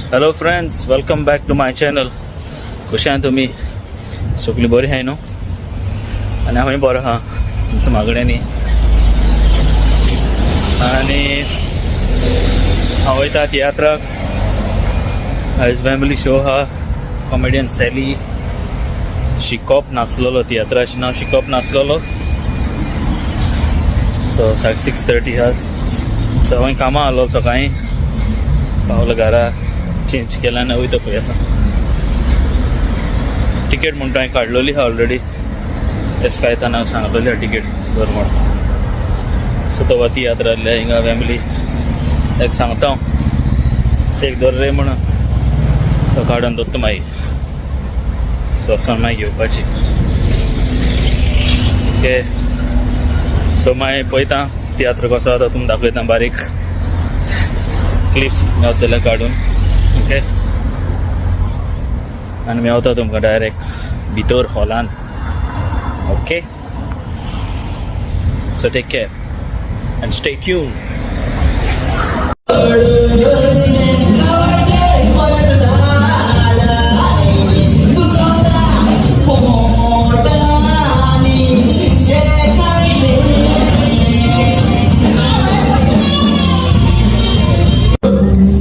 Hello friends, welcome back to my channel. कशें आहा तुमी? सगळीं बरीं आहाय न्हू? आनी हांवूय बरो आहा तुमच्या मागण्यांनी. आनी हांव वयता तियात्राक. आयज फॅमिली शो आहा. कॉमेडियन सॅली, शिकोप नासलेलो. तियात्राचें नांव शिकोप नासलेलो. सो 6:30 आहा. सो हांवें कामां आसलो, सकाळीं पावलो घरा, चेंज केला आनी वयता पळय. आतां टिकेट म्हणटा हांवें काडलेली आहा ऑलरेडी. एस कायतानाक सांगलेली आहा टिकेट धर म्हणून. सो तो तियात्र आहले हिंगा फॅमिली, ताका सांगता हांव एक धर रे म्हणून. तो काडून दवरता मागीर. सो वचोन मागीर घेवपाची. ओके, सो मागीर पळयता तियात्र कसो जाता, तुमकां दाखयता. बारीक क्लिप्स मेवतले काडून. ओके, आनी मेवता तुमकां डायरेक्ट भितर हॉलान. Okay, so take care and stay tune.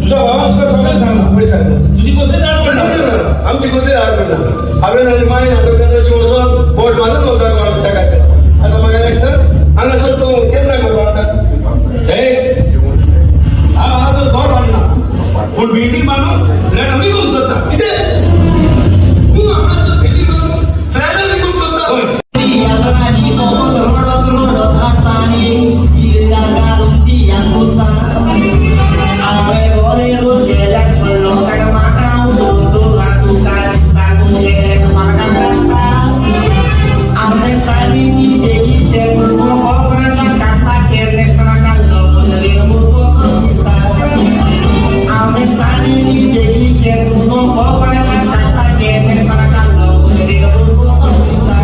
तुझ्या भावान तुका सगळें सांगलां. पयशे सांगला. तुजी कसली जाण पडना. आमची कसली हाड पडना. हांवें आनी मायन आतां अशी वचोन बोट मारून वचोन त्या काडटा. आतां म्हाका एक सर, हांगासर तूं केन्ना करपा आतां? हे, हांव हांगासर घर बांदना, पूण बिल्डींग बांदून फ्लॅट आमी घेवंक सोदता. कितें? तूं हांगासर बिल्डींग बांदून फ्लॅट आमी घेवंक सोदता? हय. रडत रडत आसतानी घालून दियान पुता हांवें बरें गेल्याक पडलो काय म्हाका उलोवन तुका दिसता म्हाका आसता आमने ती देखीचे भुरगो कोपराच्या कास्ताचेर नेसना काडलो नदरेन भुरगो दिसता. आमने ती देखीचे भुरगो कोपराच्या कास्ताचेर नेसना काडलो नदरेन भुरगो दिसता.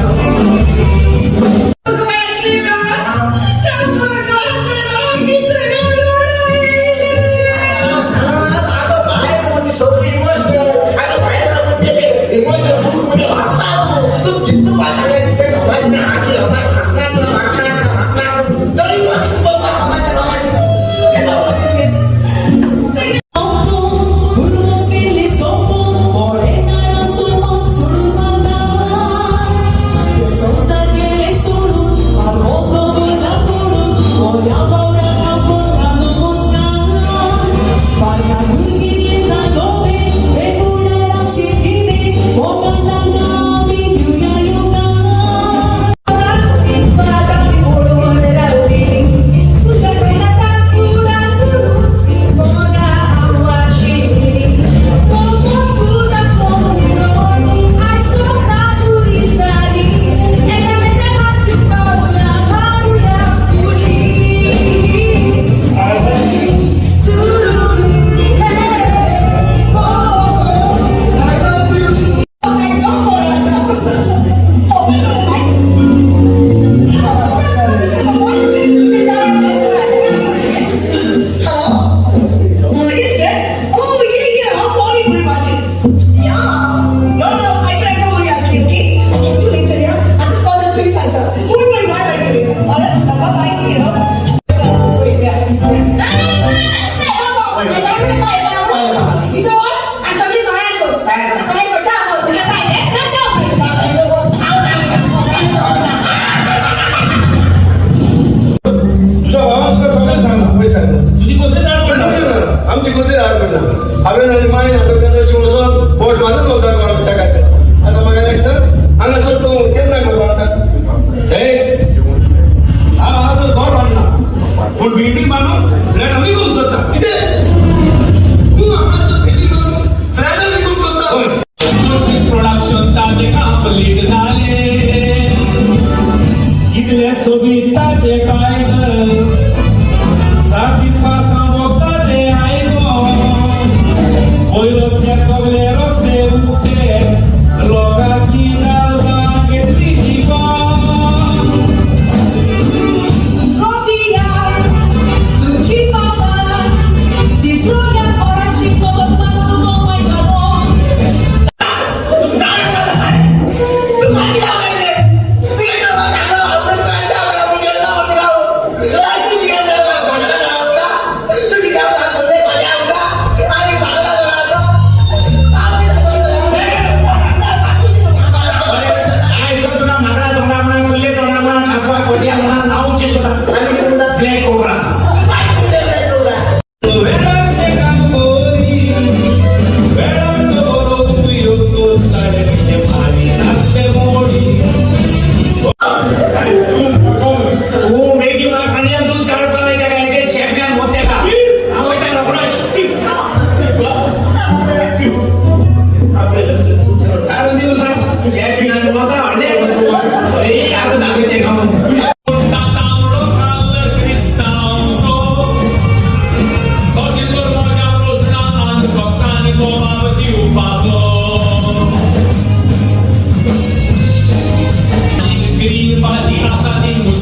तुझ्या भावान तुका सगळें सांगलां. पयशे सांगला. तुजी कसली जाण पडना. आमची कसली हाड पडना. हांवें आनी मायन आतां अशी वचोन बोट मारून वचोन त्या काडटा. आतां म्हाका एक सर, हांगासर तूं केन्ना करपा आतां? हे, हांव हांगासर घर बांदना, पूण बिल्डींग बांदून फ्लॅट आमी घेवंक सोदता. कितें? तूं हांगासर बिल्डींग बांदून फ्लॅट आमी घेवंक सोदता? हय. प्रोडक्शन ताजे कंप्लीट जाले. कितले सोबीत ताचे टायटल, सात दीस पासून वखदाचे आयकून पयलोचे सगळे रस्ते उक्ते, लोकांची दारां घेतली जिवन. तुझी बाबा तिसरो या पोराची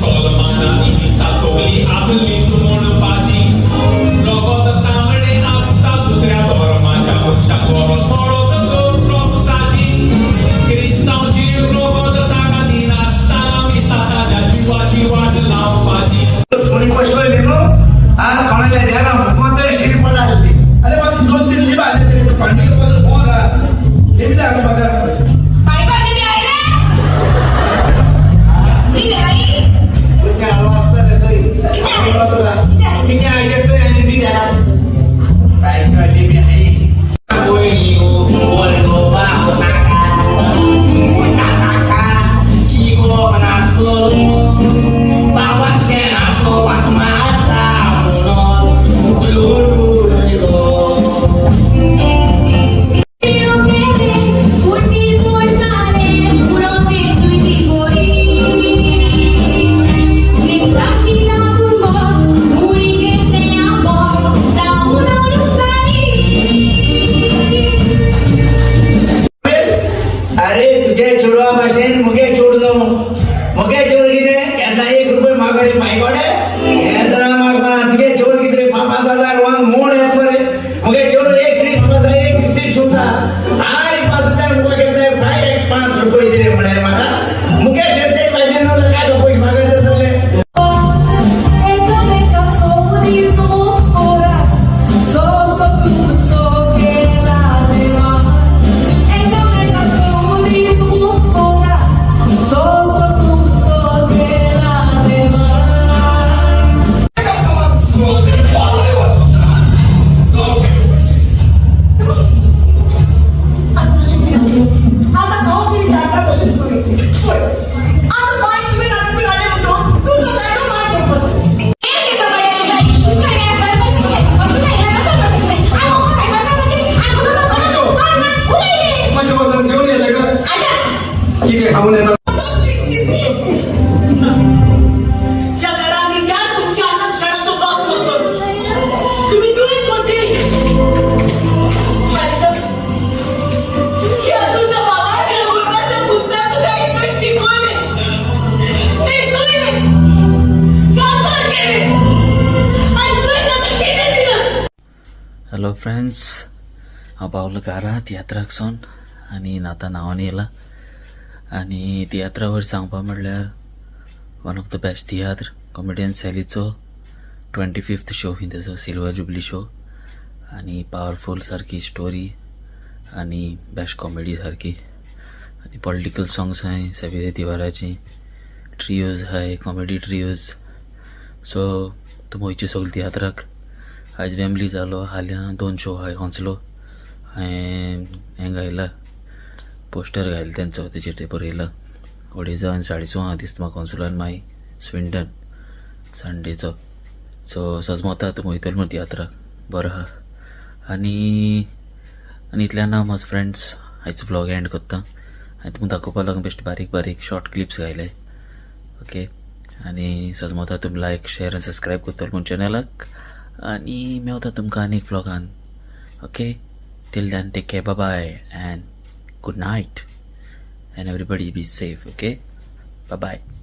मुसलमानांनी दिसता सगली आपलीच म्हणपाची रगत तांबडे आसता दुसऱ्या धर्माच्या मनशाक गरज पडत तर रगताची क्रिस्तांवची रगत ताका दिनासतना दिसता ताज्या जिवाची वाट लावपाची. सुणी बसलो न्हू आ कोणाला द्या मुखवतर शिरी पण आलेली. अरे मग दोन तीन लिप आले तरी पाणी बोरा लिप लागलं बघा. काय करते आई रे? ती आई. किती आलो असता त्याचं. किती आहे? तुला किती आहे? किती ऐकायचं आणि ती द्या काय कळली मी आई. अरे तुझे चेडवा भाशेन मुगे चेडूं न्हू. मुगे चेडूं कितें केन्ना एक रुपये मागय माय कोडे केन्ना मागना. तुगे चेडूं कितें पांच पांच हजार मोड येत मरे. मुगे चेडूं एक क्रिसमस एक क्रिस्ती शिवता आनी 5,000 मुगे घेता फाय एक 5 रुपये दिले म्हळ्यार म्हाका मुगे चेडते पाहिजे न्हू काय पयशे मागत जातले. आता हांव कितें सांगता तशेंच करूं. पळय आतां बायक तुवें हांगासर हाडलें म्हणटकच तुजो दायलो मार पडपाचो. मातशें वचून घेवन येता का कितें खावन येता. या घराने या तुमच्या हातात क्षणाचो वास होतो. तुम्ही तुळीत मोठी या तुझ्या बाबाच्या मुलाच्या पुस्तकात तुला इतकं शिकवले, नेसवले, कासार केले आणि तुला ताका कितें दिलं? हॅलो फ्रेंड्स, हांव पावलो घरा तियात्राक सावन आनी आतां न्हांवन येयला. आनी तियात्रावर सांगपा म्हणल्यार one of the best tiatr comedian सॅलीचो 25th show ही तेजो सिल्वर जुबली शो आनी पावरफूल सारकी स्टोरी आनी बेस्ट कॉमेडी सारकी आनी पॉलिटिकल सॉंग्स आहाय सॅबी तिवाराची ट्रियोज आहाय कॉमेडी ट्रियोज. सो तुमी वयचे सगळे तियात्राक. आयज वेम्बली जालो, हाल्यां दोन शो आहाय होंसलो. हांवें हें घायला पोस्टर घायला तेंचो तेचेर तें बरयलां अडेजां आनी साडे आहा दिसता म्हाका होंसलो आनी मागीर स्विंडन संडेचो. सो सजमता तुमी वयतले मरे तियात्राक, बरो आहा. आनी आनी इतल्यान हांव म्हजो फ्रेंड्स आयचो व्लॉग एंड करता. आनी तुमकां दाखोवपा लागून बेश्ट बारीक बारीक शॉर्ट क्लिप्स घायले. ओके, आनी सजमता तुमी लायक शेर आनी सबस्क्रायब करतले म्हूण चॅनलाक आनी मेवता तुमकां आनी एक व्लॉगान. Okay, till then take care, bye and good night and everybody be safe. Okay, bye bye.